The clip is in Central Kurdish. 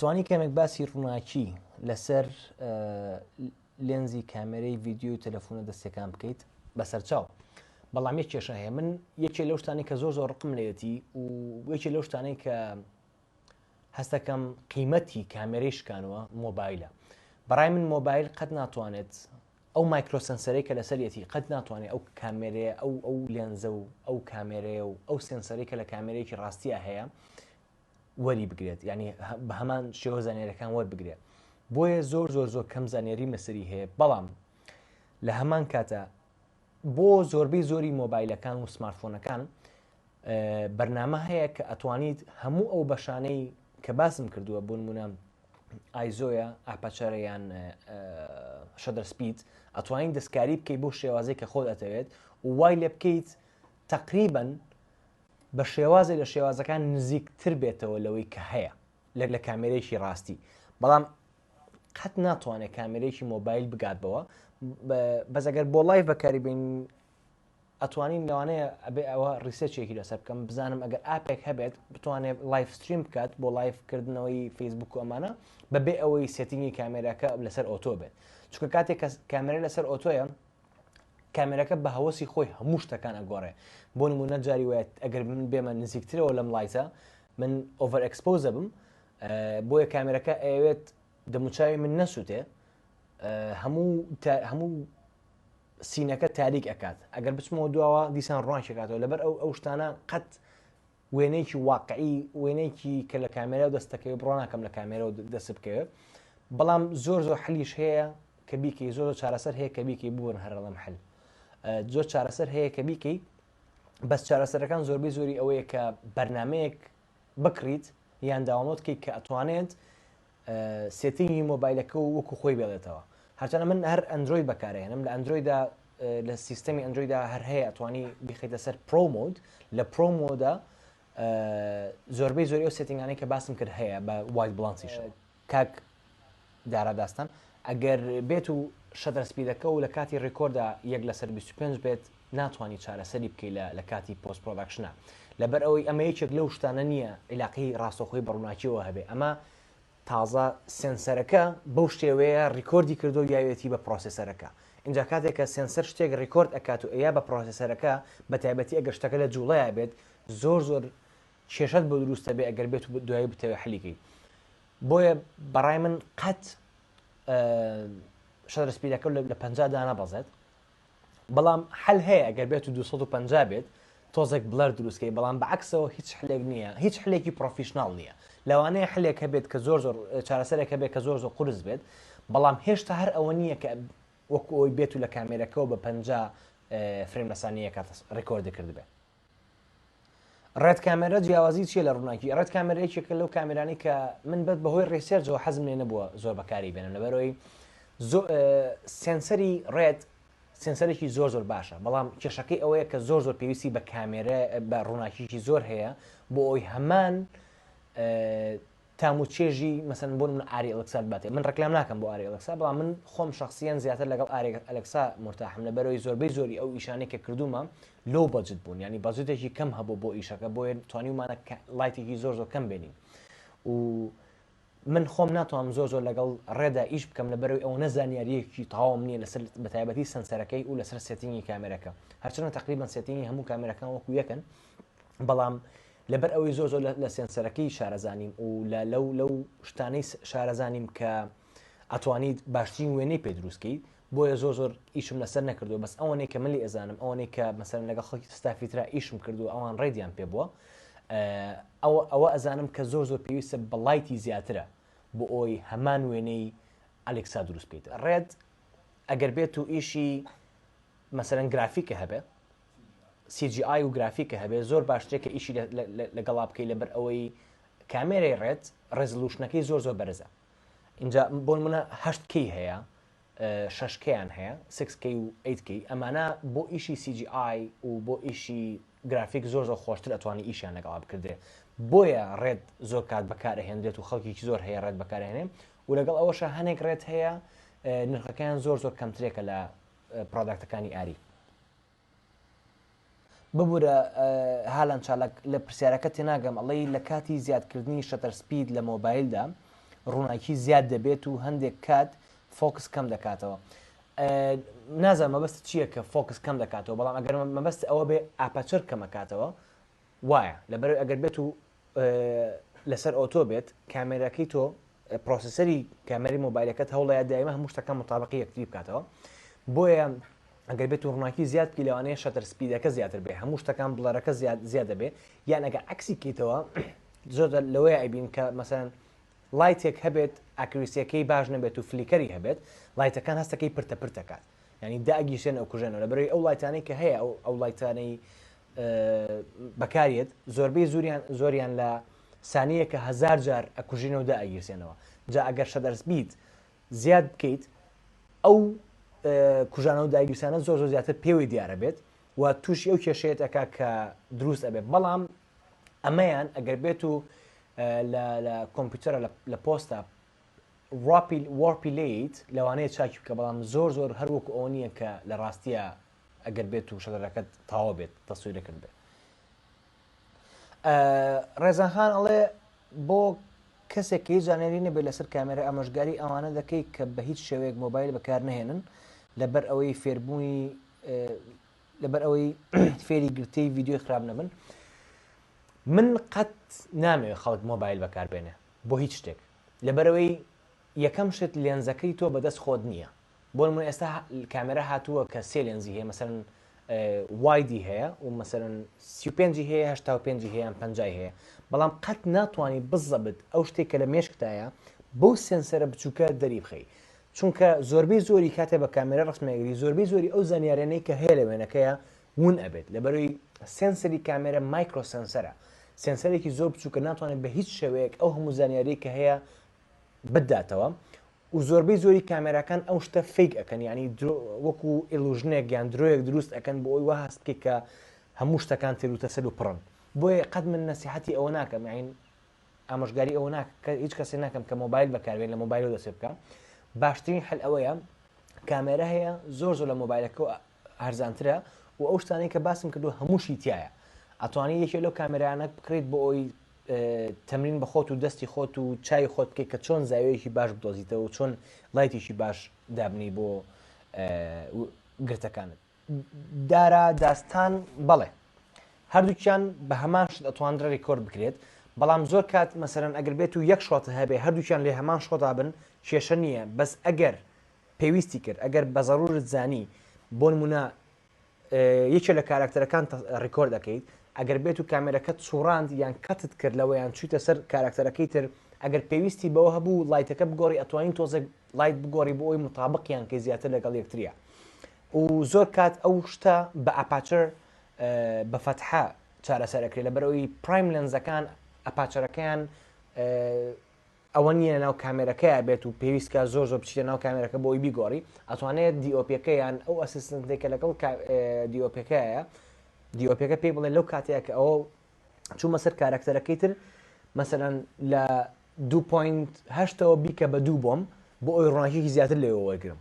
ئەتوانی کەمێک باسی ڕووناکی لەسەر لێنزی کامێرەی ڤیدیۆ و تەلەفۆنە دەستەکان بکەیت؟ بەسەرچاو. بەڵام یەک کێشە هەیە من یەکێ لەو شتانەی کە زۆر زۆر ڕقم لێیەتی و یەکێ لەو شتانەی کە هەستەکەم قیمەتی کامێرەی شکانوە مۆبایلە بەڕای من مۆبایل قەت ناتوانێت ئەو micro sensor ەی کە لەسەریەتی قەت ناتوانێت ئەو کامێرەیە ئەو ئەو لێنزە و ئەو کامێرەیە و ئەو sensor ەی کە لە کامێرەیەکی ڕاستیە هەیە وەری بگرێت یعنی بە هەمان شێوە زانیاریەکان وەربگرێت بۆیە زۆر زۆر زۆر کەم زانیاریم لەسەری هەیە بەڵام لە هەمان کاتە بۆ زۆربەی زۆری مۆبایلەکان و سمارتفۆنەکان بەرنامە هەیە کە ئەتوانیت هەموو ئەو بەشانەی کە باسم کردووە بۆ نمونە ISO یە aperture ە یان shutter speed ئەتوانین دەستکاری بکەیت بۆ شێوازێک کە خۆت ئەتەوێت و وای لێ بکەیت تقریبن بە شێوازێ لە شێوازەکان نزیکتر بێتەوە لەوەی کە هەیە لە لە کامێرەیەکی ڕاستی بەڵام قەت ناتوانێت کامێرەیەکی مۆبایل بگات بەوە بەس ئەگەر بۆ live بەکاری بین ئەتوانین لەوانەیە ئەبێ ئەوە research ێکی لەسەر بکەم بزانم ئەگەر app ێک هەبێت بتوانێت live stream بکات بۆ live کردنەوەی فەیسبوک و ئەمانە بەبێ ئەوەی setting ی کامێراکە لەسەر auto بێت چونکە کاتێک کە کامێرا لەسەر auto یە کامێراکە بە هەوەسی خۆی هەموو شتەکان ئەگۆڕێ بۆ نمونە جاری وایە ئەگەر من بێمە نزیکترەوە لەم light ە من over expose بم بۆیە کامێرەکە ئەیەوێت دەموچاوی من نەسووتێ هەموو هەموو scene ەکە تاریک ئەکات ئەگەر بچمەوە دواوە دیسان ڕوانشکاتەوە لەبەر ئەو ئەو شتانە قەت وێنەیەکی واقعی وێنەیەکی کە لە کامێرا دەستەکەوێت بڕوا ناکەم لە کامێرا دەست بکەوێت بەڵام زۆر زۆر حلیش هەیە کە بیکەی زۆر زۆر چارەسەر هەیە کە بیکەی ببوون هەرڵم حل زۆر چارەسەر هەیە کە بیکەی بەس چارەسەرەکان زۆربەی زۆری ئەوەیە کە بەرنمەیەک بکڕیت یان download کەیت کە ئەتوانێت setting ی مۆبایلەکە و وەکو خۆی بێڵێتەوە هەرچەنە من هەر ئەندرۆید بەکارهێنم لە ئەندرۆیدا لە سیستەمی ئەندرۆیدا هەر هەیە ئەتوانی بیخیتە سەر pro mode لە pro mode ا زۆربەی زۆری ئەو setting انەی کە باسم کرد هەیە بە white balance یش کاک دارا داستان ئەگەر بێت و shutter speed ەکە و لە کاتی record ا یەک لەسەر 25 بێت ناتوانانی چارەسەری بکەی لە لە کاتی post production ە لەبەر ئەوەی ئەمە یەکێک لەو شتانە نییە عیلاقی ڕاستەوخۆی بە ڕووناکیەوە هەبێ ئەمە تازە sensor ەکە بەو شێوەیە record ی کردو یاوێتی بە processor ەکە ئینجا کاتێک کە sensor شتێک record ئەکات و ئەیا بە processor ەکە بە تایبەتی ئەگەر شتەکە لە جوڵەیا بێت زۆر زۆر کێشەت بۆ دروست دەبێ ئەگەر بێت و دوایی بتەوێ حلی کەی بۆیە بەڕای من قەت shutter speed ەکە لە 50 دانەبەزێت بەڵام حل هەیە ئەگەر بێت و 250 بێت تۆزێک blur دروستکەی بەڵام بەعکسەوە هیچ حلێک نییە هیچ حلێکی professional نییە لەوانەیە حلێک هەبێت کە زۆر زۆر چارەسەرێک هەبێت کە زۆر زۆر قورس بێت بەڵام هێشتا هەر ئەوە نییە کە وەکو ئەوی بێت و لە کامێرەکەەوە بە 50 frame لە سانیە کات record کردبێت RED camera جیاوازی چیە لە ڕووناکی؟ RED camera یەکێکە لەو کامێرانەی کە من بەس بەهۆی research ەوە حەزم لێ نەبووە زۆر بەکاری بێنم لەبەرەوەی sensor ی RED sensor ێکی زۆر زۆر باشە بەڵام کێشەکەی ئەوەیە کە زۆر زۆر پێویستی بە کامێرە بە ڕووناکیی زۆر هەیە بۆ ئەوی هەمان تام و چێژی مەسەلەن بۆ نمونە ARRI Alexa ت باتێ من ڕێکلام ناکەم بۆ ARRI Alexa بەڵام من خۆم شخصیان زیاتر لەگەڵ ARRI Alexa مرتاحم لەبەرەوەی زۆربەی زۆری ئەو ئیشانەی کە کردومە low budget بوون ینی budget ێکی کەم هەبوو بۆ ئیشەکە بۆیە توانیومانە light ێکی زۆر زۆر کەم بێنین و من خۆم ناتوانم زۆر زۆر لەگەڵ RED ا ئیش بکەم لەبەرەوەی ئەوە نەزانیاریەکی تەواوم نییە لەسەر بەتایبەتی sensor ەکەی و لەسەر setting ی کامێرەکە هەرچەنە تقریبا setting ی هەموو کامێرەکان وەکو یەکەن بەڵام لەبەر ئەوەی زۆر زۆر لە sensor ەکەی شارەزانیم و لە لەو لەو شتانەی شارەزانیم کە ئەتوانیت باشترین وێنەی پێ دروستکەیت بۆیە زۆر زۆر ئیشم لەسەر نەکردووە بەس ئەوەنەی کە من لی ئەزانم ئەوەنەی کە مەسەرەن لەگەڵ خەڵکی ستافی ترا ئیشم کردو ئەوان RED یان پێ بووە ئەوە ئەوە ئەزانم کە زۆر زۆر پێویستە بە light ی زیاترە بۆ ئەوی هەمان وێنەی Alexa دروست بکەیت RED ئەگەر بێت و ئیشی مەسەرەن گرافیکە هەبێ CGI و گرافیکە هەبێ زۆر باشترە کە ئیشی لەگەڵا بکەی لەبەر ئەوەی کامێرەی RED resolution ەکەی زۆر زۆر بەرزە اینجا بۆ نمونە هەشت K هەیە شەش K یان هەیە 6K و 8K ئەمانە بۆ ئیشی CGI و بۆ ئیشی گرافیک زۆر زۆر خۆشتر ئەتوانی ئیشیان لەگەڵا بکردێ بۆیە RED زۆر کات بەکارئەهێنرێت و خەڵکێکی زۆر هەیە RED بەکارهێنێ و لەگەڵ ئەوەشە هەنێک RED هەیە نرخەکەیان زۆر زۆر کەمترێکە لە product ەکانی ARRI. ببورە هالان چالاک لە پرسیارەکە تێناگەم ئەڵێی لە کاتی زیادکردنی shutter speed لە مۆبایلدا. ڕووناکی زیاد دەبێت و هەندێک کات focus کەم دەکاتەوە. نازانم مەبەست چییە کە focus کەم دەکاتەوە بەڵام ئەگەر مەبەست ئەوە بێ aperture کەمەکاتەوە وایە لەبەر ئەگەر بێت و لەسەر auto بێت کامێراکەی تۆ processor ی کامێری مۆبایلەکەت هەوڵەیە دایمە هەموو شتەکان مطابقی یەکتری بکاتەوە بۆیە ئەگەر بێت و ڕووناکی زیاد بکەی لەوانەیە shutter speed ەکە زیاتر بێ هەموو شتەکان blur ەکە زیاد زیاد دەبێ یان ئەگەر عەکسی کەیتەوە زۆر لەوەیە ئەیبین کە مەسەن light ێک هەبێت accuracy ەکەی باش نەبێت و flicker ی هەبێت light ەکان هەستەکەی پرتە پرتەکات یعنی داگیرسێن ئەو کوژێنەوە لەبەرەوەی ئەو light انەی کە هەیە ئەو ئەو light انەی بەکاریێت زۆربەی زۆریان زۆریان لە سانیەکە هەزار جار ئەکوژینەوە دائەگیرسێنەوە جا ئەگەر shutter speed زیاد بکەیت ئەو کوژانەوە داگیرسانە زۆر زۆر زیاتر پێوەی دیارە بێت و تووشی ئەو کێشەیەت ئەکا کە دروست ئەبێت بەڵام ئەمەیان ئەگەر بێت و لە کۆمپیوتەرە لە post ا warp ی لێیت لەوانەیە چاکی بکە بەڵام زۆر زۆر هەر وەکو ئەوە نییە کە لە ڕاستیە ئەگەر بێت و shutter ەکەت تەواو بێت تەسویرەکرد بێت ڕێزان خان ئەڵێ بۆ کەسێک کە هیچ زانیاری نەبێت لەسەر کامێرا ئامۆژگاری ئەوانە دەکەی کە بە هیچ شێوەیەک مۆبایل بەکار نەهێنن لەبەر ئەوەی فێربوونی لەبەر ئەوەی فێری گرتەی ڤیدیۆی خراپ نەبن من قەت نامەوێت خەڵک مۆبایل بەکاربێنێ بۆ هیچ شتێک لەبەرەوەی یەکەم شت لێنزەکەی تۆ بەدەست خۆت نییە بۆ نمونە ئێستا کامێرا هاتووە کە سێ لێنزی هەیە مەسەرەن wide ی هەیە و مەسەرەن 35 هەیە 85 هەیە یان 50 هەیە بەڵام قەت ناتوانانی بزەبت ئەو شتێک کە لە مێشکتایە بەو sensor ە بچووکە دەری بخەی چونکە زۆربەی زۆری کاتێ بە کامێرا ڕسمێگری زۆربەی زۆری ئەو زانیارانەی کە هەیە لە وێنەکەیە ون ئەبێت لەبەرەوەی sensor ی کامێرە micro sensor ە sensor ێکی زۆر بچووکە ناتوانێت بە هیچ شێوەیەک ئەو هەموو زانیاری کە هەیە بداتەوە و زۆربەی زۆری کامێراکان ئەو شتە fake ئەکەن یانی درۆ وەکو illusion ێک یان درۆیەک دروست ئەکەن بۆ ئەوی وا هەست بکەیت کە هەموو شتەکان تێروتەسەل و پڕن بۆیە قەت من نەسیحەتی ئەوە ناکەم یاین ئامۆژگاری ئەوە ناکە کە هیچ کەسێ ناکەم کە مۆبایل بەکاربێن لە مۆبایلەوە دەست پێ بکە باشترین حل ئەوەیە کامێرا هەیە زۆر زۆر لە مۆبایلەکە هەرزانترە و ئەو شتانەی کە باسم کردو هەمووشی تایە ئەتوانی یەکێ لەو کامێرانە بکڕیت بۆ ئەوی تەمرین بە خۆت و دەستی خۆت و چاوی خۆت بکەیت کە چۆن زاویەکی باش بدۆزیتەوە و چۆن light ێکی باش دابنی بۆ گرتەکانت. دارا داستان بەڵێ هەردووکیان بە هەمان شت ئەتواندرە record بکرێت بەڵام زۆر کات مەسەرەن ئەگەر بێت و یەک shot هەبێ هەردووکیان لێ هەمان shot ا بن کێشە نییە بەس ئەگەر پێویستی کرد ئەگەر بە زەرورت زانی بۆ نمونە یەکێ لە کاراکتەرەکان record ئەکەیت ئەگەر بێت و کامێرەکەت سوڕاند یان cut ت کرد لەوە یان چویتە سەر کاراکتەرەکەی تر ئەگەر پێویستی بەوە هەبوو light ەکە بگۆڕی ئەتوانین تۆزێک light بگۆڕی بۆ ئەوی مطابقیان کەی زیاتر لەگەڵ یەکتریا و زۆر کات ئەو شتە بە aperture بە فەتحە چارەسەر ئەکرێت لەبەرئەوەی prime lens ەکان aperture ەکەیان ئەوە نییە لەناو کامێرەکەیا بێت و پێویست کا زۆر زۆر بچیتە ناو کامێرەکە بۆ ئەوی بیگۆڕی ئەتوانێت DOP ەکە یان ئەو assistant ێک کە لەگەڵ DOP ەکەیە DOP ەکە پێی بڵێ لەو کاتەیە کە ئەوە چوومە سەر کارەکتەرەکەی تر مەسەلەن لە 2.8ەوە بیکە بە دوو بۆم بۆ ئەوی ڕووناکیی زیاتر لێوە وەرگرم.